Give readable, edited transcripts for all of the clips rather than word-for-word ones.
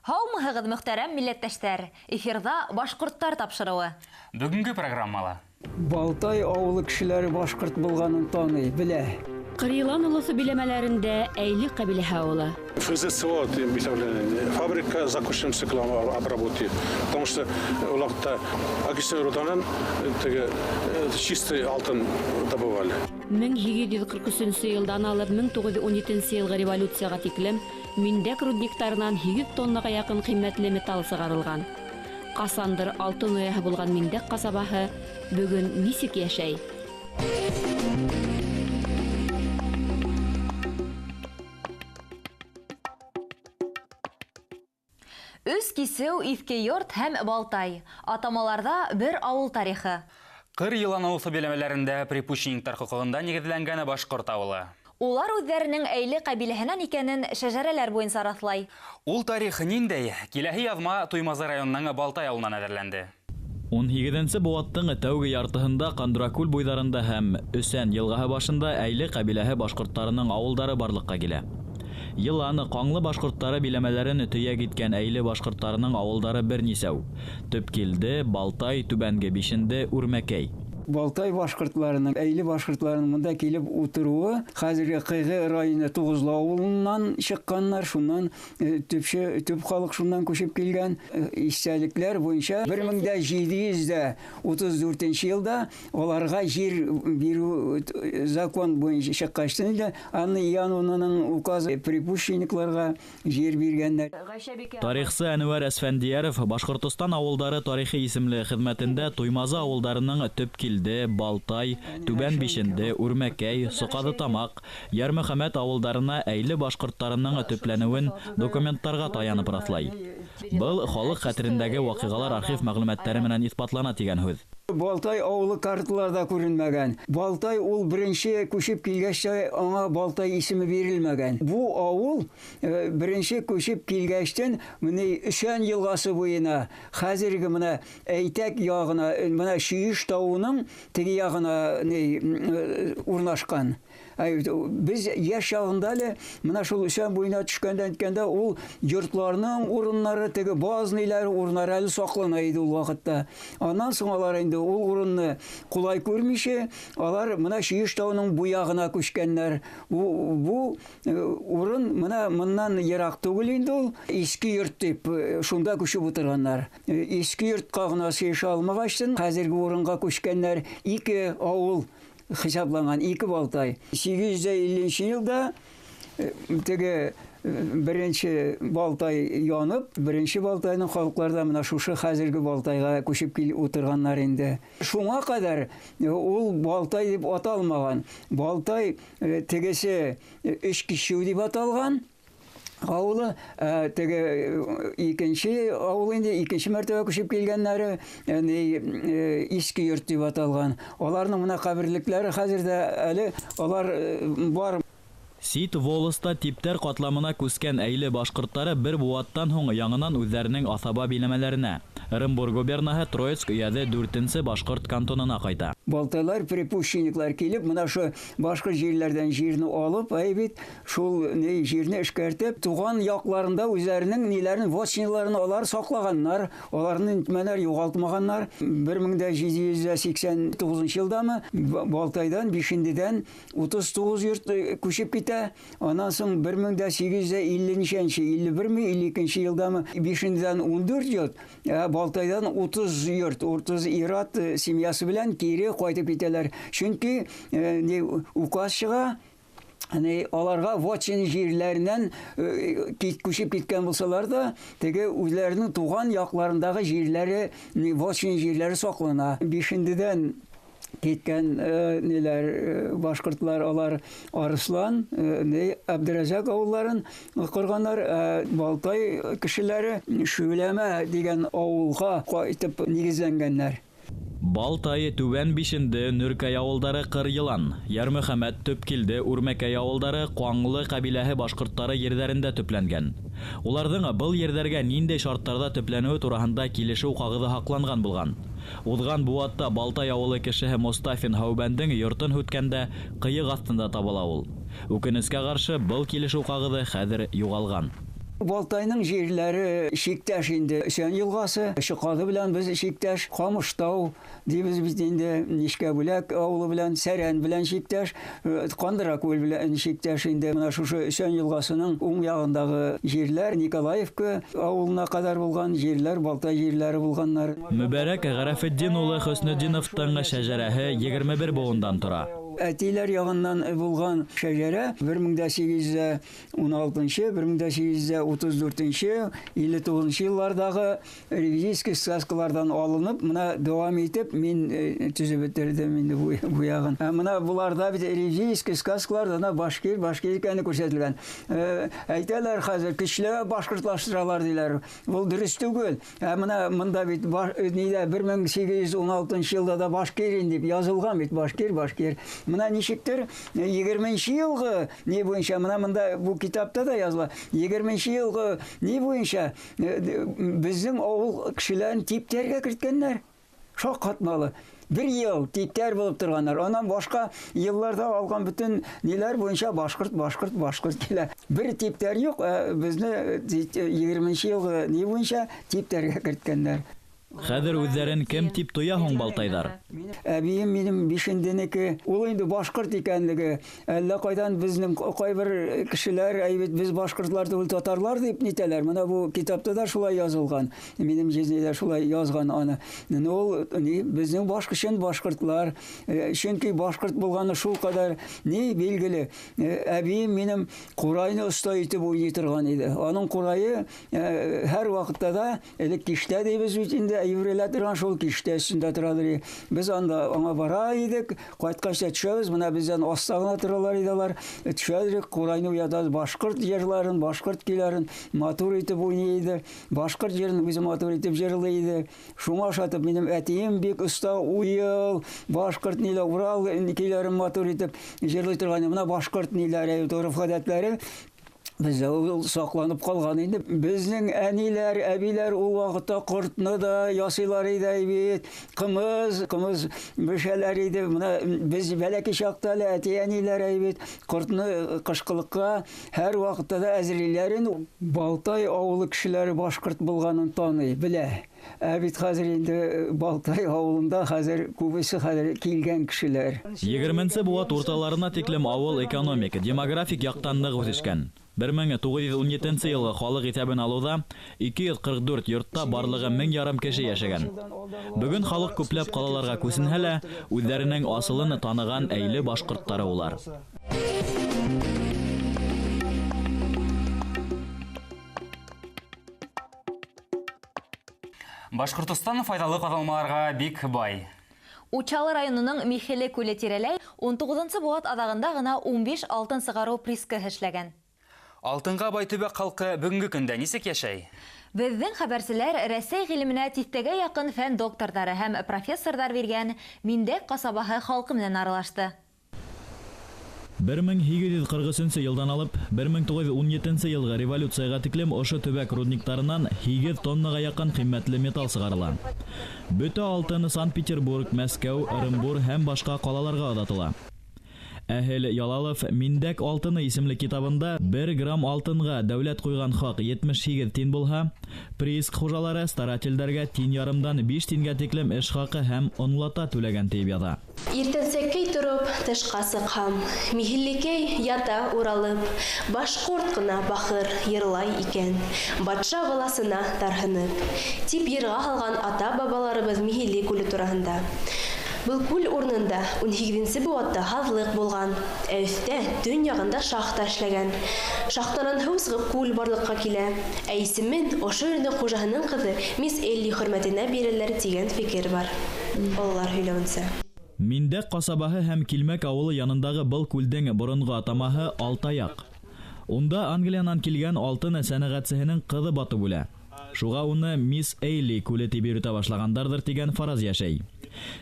Һаумыһығыҙ, мөхтәрәм милләттәштәр! Эфирҙа «Башҡорттар» тапшырыуы. Бөгөнгө программала: Балтай ауылы кешеләре башҡорт булғанын таный, белә. Ҡыр-Йылан олоҫо биләмәләрендә Әйле ҡәбиләһе ауылы. ФЗСО фабрика закусочным циклом обработки. Потому что ул ваҡытта окисленный руданан теге чистый алтын добывали. 1843 йылдан алып 1917 йылғы революцияға тиклем Миндәк рудниктарынан 8 тоннаға яҡын ҡиммәтле металл сығарылған. Ҡасандыр алтын ояһы булған Миндәк ҡасабаһы бөгөн нисек йәшәй? Өс кисеү, Иҫке Йорт һәм Балтай. Атамаларҙа бер ауыл тарихы. Ҡыр-Йылан олоҫо биләмәләрендә припущенниктар хоҡуғында нигеҙләнгән башҡорт ауылы. Улар үҙҙәренең Әйле ҡәбиләһенән икәнен шәжәрәләр буйынса раҫлай. Ул тарих ниндәй? Киләһе яҙма Туймазы районының Балтай ауылынан әҙерләнде. 18-нсе быуаттың тәүге яртыһында Ҡандракүл буйҙарында һәм Өсән йылғаһы башында Әйле ҡәбиләһе башҡорттарының ауылдары барлыҡҡа килә. Йылан, Ҡаңлы башҡорттары биләмәләрен төйәк иткән Әйле башҡорттарының ауылдары бер нисәү. Төпкилде, Балтай, Түбәнге Бишенде, Үрмәкәй. Балтай башҡортларының, Әйле башҡортларының мында килеп ултырыуы хәҙерге Ҡыйғы районы Туғыҙлы ауылынан сыҡҡаннар, шунан төпчө төп халыҡ шунан күсеп килгән. Иҫтәлектәр буйынса 1734 йылда уларға ер биреү закон буйынса сыҡҡас инде Анна Иоанновнаның указы припущенникларға ер биргәндәр. Тарихсы Әнүәр Әсфәндиәров Башҡортостан ауылдары тарихы исемле хеҙмәтендә Туймазы ауылдарының Төпкилде, Балтай, Түбән Бишенде, Үрмәкәй, Соҡаҙы Тамаҡ, Йәрмөхәмәт ауылдарына Әйле башҡорттарының төпләнеүен документтарға таянып раҫлай. Был халыҡ хәтерендәге ваҡиғалар архив мәғлүмәттәре менән иҫбатлана тигән һүҙ. Балтай ауылы карталарҙа күренмәгән. Балтай ул беренсе күсеп килгәс тә аңа Балтай исеме бирелмәгән. Бу ауыл беренсе күсеп килгәстән менә Өсән йылғасы буйына, хәҙерге менә Әйтәк яғына, менә Шөйөш тауының теге яғына урынлашҡан. Беҙ йәш чағында әле менә шул Өсән буйына төшкәндә әйткәндә ул йортларның урыннары, теге базниләр урыннары әле саҡлана ине ул ваҡытта. Аннан һуң алар инде ул урынны ҡулай күрмичә, алар менә Шөйөш тауының бу яғына күскәннәр. Бу урын менә моннан ерак түгел инде ул. Иҫке Йорт дип шунда күсеп ултырғаннар. Иҫке Йортҡа ғына сыйыша алмағастын, хәҙерге урынға күскәннәр. Ике ауыл хисапланған, ике Балтай. 850 йылда теге беренсе Балтай янып, беренсе Балтайның халыҡларҙа менә шушы хәҙерге Балтайға күсеп килеп ултырғаннар инде. Шуңа ҡәҙәр ул Балтай тип аталмаған. Балтай тегесе Өс кишеү тип аталған ауылы, теге икенсе ауыл инде икенсе мәртәбә күсеп килгәннәре Иҫке Йорт тип аталған. Аларның менә ҡәберлектәре хәҙер дә әле алар бар. Сит волоста типтәр ҡатламына күскән Әйле башҡорттары бер быуаттан һуң яңынан үҙҙәренең аҫаба биләмәләренә, Ырымбур губернаһы Троицк өйәҙе 4-нсе башҡорт кантонына ҡайта. Балтайлар, припущенниклар килеп, менә ошо башҡорт ерләрҙән ерҙе алып, әй бит, шул ерҙе эшкәртеп, туған яҡларында үҙҙәренең ниләрен, вотчиналарын алар саҡлағаннар, аларны нитмәнәр, юғалтмағаннар. 1789 йылдамы Балтайҙан, Бишендедән 39 йорт күсеп китә. Анан соң 1850 ничәнче, 51-ме, 52-нче йылдамы Бишендедән 14 йорт, Балтайҙан 30 йорт, 30 ир-ат семьясы белән кире ҡайтып китәләр. Сөнки указ сыға, аларға вотчина ерләреннән күсеп киткән булсалар да, теге үзләренең туган якларындагы җирләре, вотчина җирләре саклана. Бишендедән киткән ниләр, башҡортлар, алар Арыслан, Әбдерәзәк ауылларын ҡорғаннар. Балтай кешеләре Шүләмә дигән ауылға ҡайтып нигеҙләнгәннәр. Балтай, Түбән Бишенде, Нөркәй ауылдары Ҡыр-Йылан, Йәрмөхәмәт, Төпкилде, Үрмәкәй ауылдары Ҡаңлы ҡәбиләһе башҡорттары ерҙәрендә төпләнгән. Уларҙың был ерҙәргә ниндәй шарттарҙа төпләнеүе тураһында килешеү ҡағыҙы һаҡланған булған. Уҙған быуатта Балтай ауылы кешеһе Мостафин Һәүбәндең йортон һүткәндә ҡыйыҡ аҫтында табыла ул. Үкенескә ҡаршы, был килешеү ҡағыҙы хәҙер юғалған. Балтайның җирләре чиктәш инде. Өсән елгасы, Шыкады белән без чиктәш, Камыштау дибез бит инде, Нишкә Бүләк авылы белән, Сәрән белән чиктәш, Кандыра күл белән чиктәш инде. Менә шушы Өсән елгасының уң ягындагы җирләр Николаевка авылына кадәр булган җирләр, Балтай җирләре булганнар. Мөбәрәк Гарәфетдин улы Хөснетдиновтың шәҗәрәһе 21 буындан тора. Әтиләр ягыннан булган шәҗәрә 1816, 1834, 59 еллардагы ревизийский сказкалардан алынып, менә дәвам итеп мин төзеп бетердем инде бу ягын. Менә буларда бит ревизийский сказкаларда да башкир, башкир икәне күрсәтелгән. Әйтәләр хәзер көчле башкортлаштыралар диләр. Бу дөрес түгел. Менә монда бит нидә 1816 елда да башкир дип язылган бит, башкир, башкир. Менә ничектер 20 елгы ни буенча, менә монда бу китапта да языла. 20 елгы ни буенча безнең авыл кешеләрен типтәргә керткәннәр. Шаккатмалы. Бер ел типтәр булып торганнар. Аннан башка елларда алган бөтен ниләр буенча башкорт, башкорт, башкорт килә. Бер типтәр юк, безне 20 елгы ни буенча типтәргә керткәннәр. Хәҙер үҙҙәрен кем тип тоя һуң балтайҙар? Әбием минем бишенденеке, ул инде башкорт икәнлеге. Әллә кайдан безнең кайбер кешеләр, әй бит без башкортлар түгел, татарлар дип нитәләр. Менә бу китапта да шулай язылган. Минем җизни дә шулай язган аны. Ул ни безнең башкорт башкортлар, чөнки башкорт булганы шул кадәр ни билгеле. Әбием минем курайны оста итеп уйный торган иде. Аның курайы һәр вакытта да элек киштә дибез бит инде, әйберләр торган шул киштә өстендә торадыр. Без анда аңа бара идек, кайткач та төшәбез, менә бездән аста гына торалар иде алар. Төшәдек, курайны уятабыз, башкорт җырларын, башкорт көйләрен матур итеп уйный иде. Башкорт җырын үзе матур итеп җырлый иде. Шуңа ошатып минем әтием бик оста уел, башкорт ниләр, Урал көйләрен матур итеп җырлый торган. Менә башкорт ниләре, гореф-гадәтләре бездә ул сакланып калган инде. Безнең әниләр, әбиләр ул вакытта кортны да ясыйлар иде бит. Кымыз, кымыз бешәләр иде. Менә без бәләкәй чакта әле әти-әниләр бит кортны кышкылыкка һәр вакытта да әзерлиләр инде. Балтай авылы кешеләре башкорт булганын таный, белә. Ә бит хәзер инде Балтай авылында хәзер күбесе хәзер килгән кешеләр. 20 быуат урталарына тиклем авыл экономик, демографик яктан нык үсешкән. 1917 елгы халык иҫәбен алыуҙа 244 йортта барлығы 1500 кеше йәшәгән. Бөгөн халык күпләп ҡалаларға күсенһә лә, үҙҙәренең асылын таныған әйле башҡорттары улар. Башҡортостан файҙалы ҡаҙалмаларға бик бай. Учалы районының Михеле күле тирәләй 19 быуат аҙағында ғына 15 алтын сығарыу прискы эшләгән. Алтынға бай төбәк халҡы бөгөнгө көндә нисек йәшәй? Беҙҙең хәбәрселәр Рәсәй ғилеменә тиҫтәгә яҡын фән докторҙары һәм профессорҙар биргән Миндәк ҡасабаһы халҡы менән аралашты. 1843 йылдан алып 1917 йылғы революцияға тиклем ошо төбәк рудниктарынан 8 тоннаға яҡын ҡиммәтле металл сығарыла. Бөтә алтын Санкт-Петербург, Мәскәү, Ырымбур һәм башҡа ҡалаларға оҙатыла. Әһел Ялалов Миндәк алтыны исемле китабында 1 грамм алтынға дәүләт ҡуйған хаҡ 78 тин булһа, прииск хужалары старательдәргә тин ярымдан 5 тингә тиклем эш хаҡы һәм онлата түләгән тип яҙа. Иртәнсәкәй тороп тышҡа сыҡһам, миһеллекәй ята уралып, башҡорт ҡына бахыр йырлай икән, батша баласына тарһынып, тип йырға һалған ата-бабаларыбыҙ Миһелле күле тураһында. Был күл урынында 18 быуатта һаҙлыҡ булған, ә өҫтә төн яғында шахта эшләгән. Шахтанан һыу сығып күл барлыҡҡа килә, ә исемен ошо ерҙең хужаһының ҡыҙы Мисс Элли хөрмәтенә бирәләр тигән фекер бар. Ололар һөйләүенсә. Миндәк ҡасабаһы һәм Килмәк ауылы янындағы был күлдең боронғо атамаһы Алтаяҡ. Унда Англиянан килгән алтын сәнәғәтсеһенең ҡыҙы батып үлә. Шуға уны Мисс Эйли күле тип йөрөтә башлағандарҙыр тигән фараз йәшәй.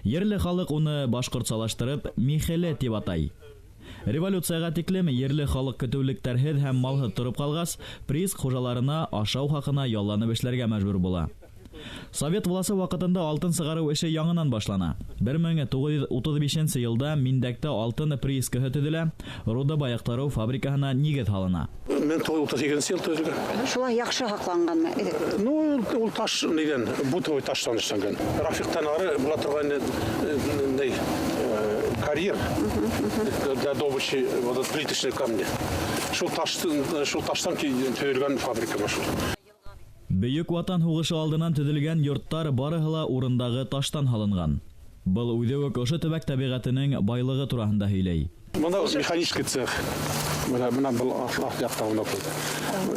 Ерле халыҡ уны башҡортсалаштырып Михеле тип атай. Революцияға тиклем ерле халыҡ көтөүлектәрһеҙ һәм малһыҙ тороп ҡалғас, прииск хужаларына ашау хаҡына ялланып эшләргә мәжбүр була. Совет власы ваҡытында алтын сығарыу эше яңынан башлана. 1935 йылда Миндәктә алтын приискаһы төҙөлә, руда байыҡтырыу фабрикаһына нигеҙ һалына. 1938 йыл төҙөлгән. Шулай яҡшы һаҡланғанмы? Ну, ул таш нидән, бутовый таштан эшләнгән. Рафиҡтан ары була торған карьер для добычи вот плиточных камней. Шул таштан төҙөлгән фабрика шул. Бөйөк Ватан һуғышы алдынан төҙөлгән йорттар барыһы ла урындағы таштан һалынған. Был үҙе үк ошо төбәк тәбиғәтенең байлығы тураһында һөйләй. Бында механический цех. Бына был аҫ яҡта бына был.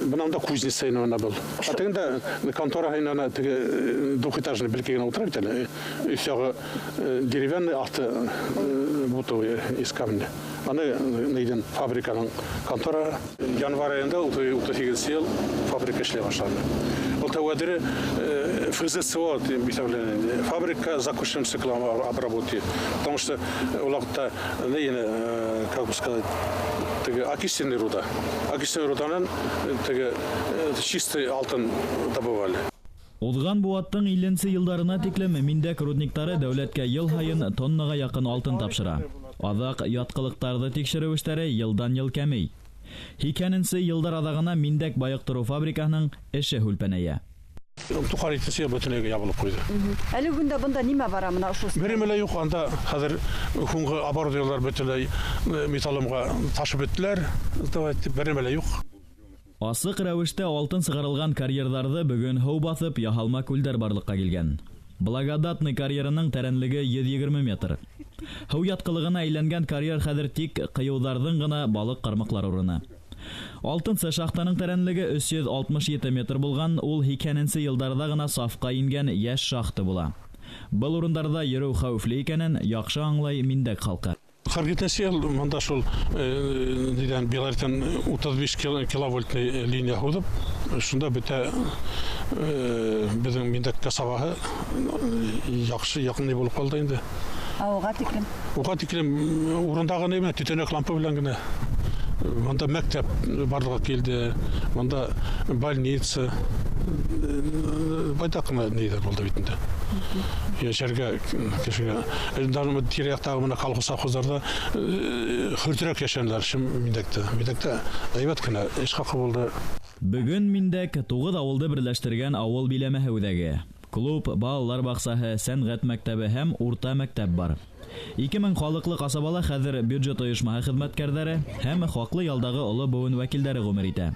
Бына унда кузница ине бына был. Ә тегендә контора ине теге двухэтажный бәләкәй генә ултыра бит әле. Өс яғы деревянный, аҫты бутовый из камня. Аны нейҙән фабриканың контора. Январь айында 38 йыл фабрика эшләй башланы. Ул тәүәдере ФЗСО фабрика закушенным циклом обработки, потому что ул ваҡытта, как бы сказать, теге окисленный руда. Окисленный руданан теге чистый алтын добывали. Уҙған быуаттың 50 йылдарына тиклем Миндәк рудниктары дәүләткә йыл һайын тоннаға яҡын алтын тапшыра. Аҙаҡ ятҡылыҡтарҙы тикшереү эштәре йылдан-йыл кәмей. 80-нсе йылдар аҙағына Миндәк байыҡтырыу фабрикаһының эше һүлпәнәйә. 97 йыл бөтөнләйгә ябылып ҡуйҙы. Әле көндә бында нимә бара мына ошо? Береме лә юҡ, анда хәҙер һуңғы оборудованиелар бөтөнләй металломға ташып бөттөләр. Береме лә юҡ. Асыҡ рәүештә алтын сығарылған карьерҙарҙы бөгөн һыу баҫып яһалма күлдәр барлыҡҡа килгән. Благодатный карьерының тәрәнлеге 120 метр. Һыу ятҡылығына әйләнгән карьер хәҙер тик ҡыйыуҙарҙың ғына балыҡ ҡармаҡлар урыны. Алтынсы шахтаның тәрәнлеге 367 метр булған, ул 80-нсе йылдарҙа ғына сафҡа ингән йәш шахта була. Был урындарҙа йөрөү хәүефле икәнен яҡшы аңлай Миндәк халҡы. 47 йыл мында шул нидән Беларуҫтан 35 киловольтный линия һуҙып, шунда бөтә беҙҙең Миндәк ҡасабаһы яҡшы яҡын булып ҡалды инде. Ә уға тиклем? Уға тиклем урындағы нимә төтөнәк лампа белән генә. Мында мәктәп барлыҡҡа килде, мында больница, байтаҡ ҡына ниҙәр булды бит инде. Йәшәргә кешегә. Тирә-яҡтағы мына колхоз совхоздарҙа хөртөрәк йәшәнеләр шул Миндәктә. Миндәктә һәйбәт кенә эш хаҡы булды. Бөгөн Миндәк 9 ауылды берләштергән ауыл биләмәһе үҙәге. Клуб, балалар баҡсаһы, сәнғәт мәктәбе һәм урта мәктәп бар. 2000 халыҡлы ҡасабала хәҙер бюджет ойошмаһы хеҙмәткәрҙәре һәм хаҡлы ялдағы оло быуын вәкилдәре ғүмер итә.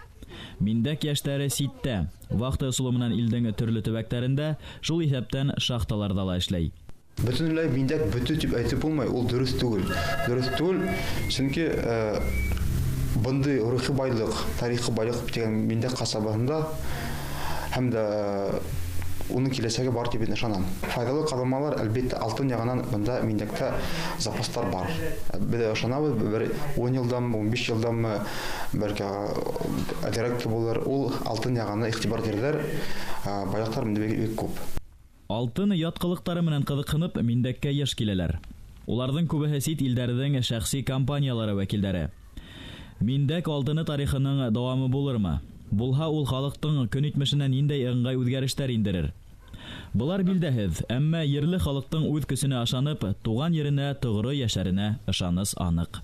Миндәк йәштәре ситтә, вахта ысулы менән илдең төрлө төбәктәрендә, шул иҫәптән шахталарҙа ла эшләй. Бөтөнләй Миндәк бөтө тип әйтеп булмай, ул дөрөҫ түгел. Дөрөҫ түгел, сөнки бындай рухи байлыҡ, тарихи байлыҡ тигән Миндәк ҡасабаһында һәм дә уның киләсәге бар тип ышанам. Файҙалы ҡаҙылмалар, әлбиттә, алтын яғынан бында Миндәктә запастар бар. Беҙ ышанабыҙ, бер 10 йылданмы, 15 йылданмы, бәлки әҙерәк тә булыр, ул алтын яғына иғтибар бирҙәр, байлыҡтар бында бик күп. Алтын ятҡылыҡтары менән ҡыҙыҡһынып Миндәккә йыш киләләр. Уларҙың күбеһе сит илдәрҙең шәхси компаниялары вәкилдәре. Миндәк алтыны тарихының дауамы булырмы? Булһа, ул халыҡтың көн итмешенә ниндәй ыңғай үҙгәрештәр индерер? Былар билдәһеҙ, әммә ерле халыҡтың үҙ көсөнә ышанып, туған еренә тоғро йәшәренә ышаныс аныҡ.